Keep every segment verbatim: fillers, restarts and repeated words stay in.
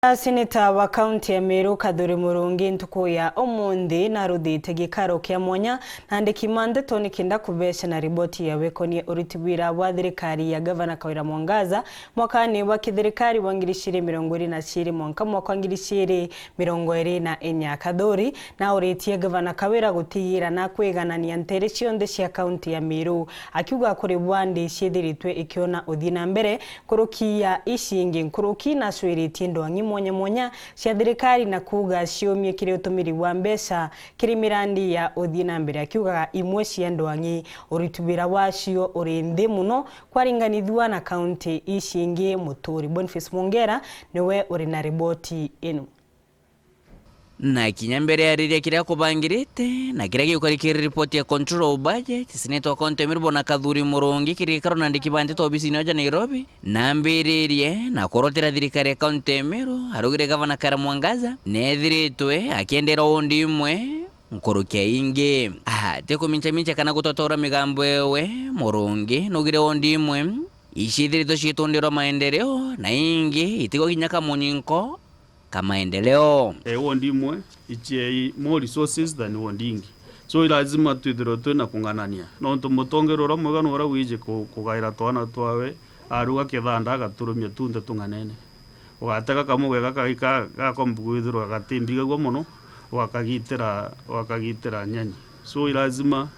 Seneta wa kaunti ya Meru Kathuri Murungi ntuku ya umunthi naruthite gikaro kia mwanya na andiki ma ndeto nikenda kubeca na riboti ya wekonie uriti wira wa thirikari ya Gavana Kawira Mwangaza mwakani wa kithirikari wa ngiri ciiri mirongo iri na ciiri mwanka mwaka wa ngiri ciiri mirongo iri na inya. Kathuri nauritie Gavana Kawira gutigira na kwiganania ntere cionthe cia kaunti ya Meru, akiuga kuri bwandi ciithiritwe ikiona uthii na mbere nkuruki ya ici ingi. Nkuruki nacwiritie ndwang'i mwanya mwanya cia thirikari na kuuga ciumie kiri utumiri bwa mbeca kiri mirandi ya uthii na mbere, akiugaga imwe cia ndwang'i uriti wira wacio uri nthi muno kwaringanithua na kaunti ici ingi. Muturi Boniface Mwongera niwe uri na riboti ino. Na kinya mbere ya riria kiria kubangirite na kiria gigukari kiri ripoti ya Control of Budget, Seneta wa kaunti ya Meru Bwana Kathuri Murungi kiri gikaro na andiki ba nteto obisini oja Nairobi, nambiririe na kurotera thirikari ya kaunti ya Meru, araugire Gavana Kawira Mwangaza neethiritwe akiendera wodi imwe nkuruki ya ingi. Ati kuminchamincha kana gutotora migambo ewe, Murungi naugire wodi imwe iciithiritwe ciitundirwa maendeleo na ingi itigwa kinya kamunyinko ka maendeleo. Eh, ward imwe iciei more resources than ward ingi. So, i lazima twithirwe twina kung'anania. Nontu mutongeria uria mwega ni uria wiji ku-, kugaira twana twawe, aruga kithanda agaturumia tunthe tung'anene. Ugatega kamwe gega ka-, ka-, gakomba kwithirwa gatimbigagua mono, ugakagitira, ugakagitira nyani. So, i lazima,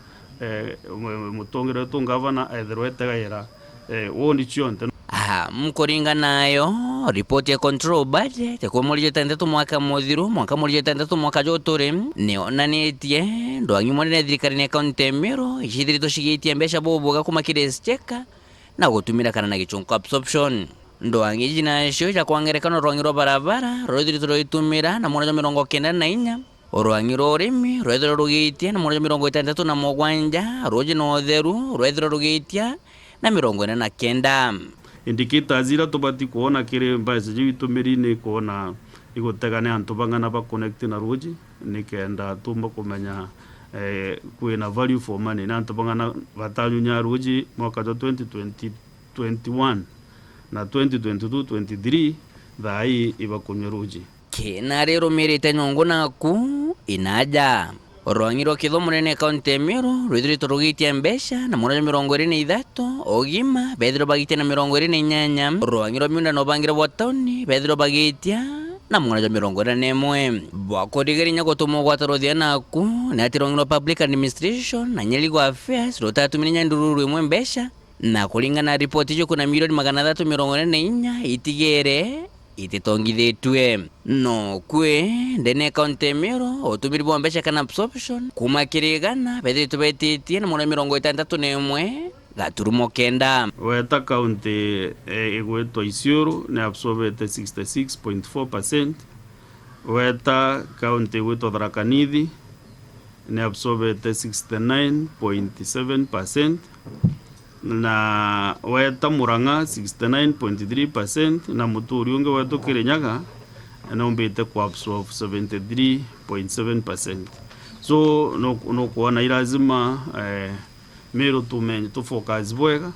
eh, mu-, mutongeria wetu ngavana ethirwe etegaira, eh, ward cionthe. Aha, nkuringana nayo, ripoti ya Control Budget ya kuma mweri jwa itantatu mwaka muthiru mwanka mweri jwa itantatu mwaka juu turi, nionanitie ndwang'i imwe nene thirikarine ya kaunti ya Meru iciithiritwe cigiitia mbeca bubwega kuma kiri exchequer na gutumira kana na gichunku absorption. Ndwang'i iji nacio ja kwa ngerekano rwang'i rwa barabara rwithiritwe rwitumira na mwana jwa mirongo kenda na inya, urwang'i rwa urimi rwethirwa rugiitia na mwana jwa mirongo itantatu na mugwanja, ruuji na utheru rwethirwa rugiitia na mirongo ina na kenda. Indicators iria tubati kwona kiri mbeca jiu itumiri ni kwona igutega ni antu bang'ana ba connect na ruuji, nikenda tumba kumenya, eh, kwina value for money, ni antu bang'ana batanyunya ruuji mwaka jwa twenty twenty, twenty-one na twenty twenty-two twenty-three, thaa ii ibakunywa ruuji. Kina rirumirite nyongo naku inaja. Rwang'i rwa kithomo runene kaunti ya Meru rwithiritwe rugiitia mbeca na mwana jwa mirongo iri na ithatu, ugima bethirwe bagiitia na mirongo iri na inyanya, rwang'i rwa miunda na ubangire bwa tauni bethirwe bagiitia na mwana jwa mirongo iri na imwe. Bwa kurigiria inya gutuma ugwata ruthia naku, ni ati rwang'i rwa public administration na inya legal affairs rutatumire inya ndururu imwe mbeca, na kuringana na ripoti icio, kuna milioni magana athatu mirongo ina na inya itigere ititongithitue. No kwi ndene ya kaunti ya Meru, utumiri bwa mbeca kana absorption, kuma kiri igana, bethiritwe betitie na mwana mirongo itantatu na imwe gaturumo kenda. Weta kaunti, eh, igwitwa Isiolo, ni absorbete sixty six point four percent. Weta kaunti igwitwa Tharaka Nithi, ni absorbete sixty nine point seven percent, na weta Murang'a sixty nine point three percent, na muturi ungi wetu Kirinyaga numbite ku absorb seventy three point seven percent. So, nu-, nukwona i lazima, eh, Meru tumenye tu focus bwega.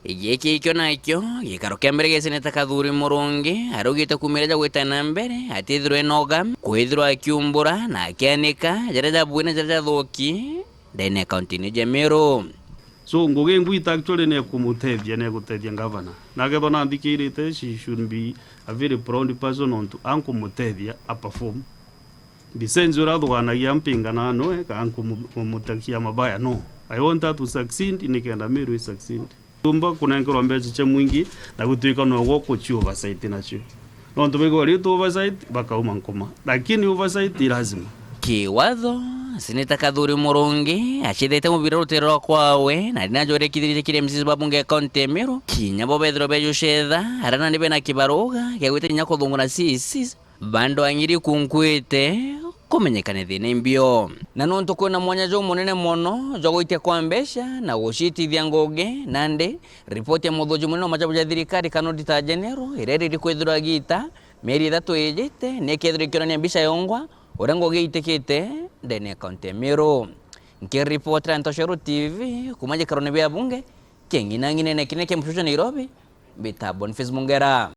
Giki ikio nakio gikaro kia mbere gia Seneta Kathuri Murungi araugite kumira ja gwita na mbere atithirwe enoga kwithirwa akiumbura na akianika jaria jabui na jaria jathuki ndene ya kaunti-ini ja Meru. So, ngugi ngwita actually ni kumutethia, ni gutethia ngavana. Na akethwa nanthikirite, she should be a very proud person nontu ankumutethia a perform. Ndisenzi uria athuganagia mpingana noe, kana nkumu-, kumutakia mabaya, no. I want her to succeed, nikenda Meru i succeed. Tumba kunenkerwa mbeca cia mwingi, na gutwika nogwo kuci oversight nacio. Nontu baigwa riu tu oversight, bakauma nkuma. Lakini oversight i lazima. Kiwatho, Seneta Kathuri Murungi acithete mubira rutere rwa kwawe, na rina njore kithirite kiri M Cs ba bunge ya kaunti ya Meru, kinya bo bethirwa bejucetha, arana ni bena kibaruga, gia gwita kinya kuthungura C Cs. Bandu ang'iri kunkuite kumenyekane thina imbio. Na nontu kwina mwanya jumunene mono jwa gwitia kwa mbeca na gucitithia ngugi, nandi ripoti ya muthuji munene wa majabu ja thirikari kana Auditor General iria iriri kwithirwa igiita mieri ithatu ijite ni ikethirwa ikionania mbica yongwa uria ngugi iitikite ndene ya kaunti ya Meru. Nkiripotera Ntoshero T V kuma gikarone bia bunge kia ng'inang'inene kinene kia mucucu Nairobi, mbita Boniface Mungera.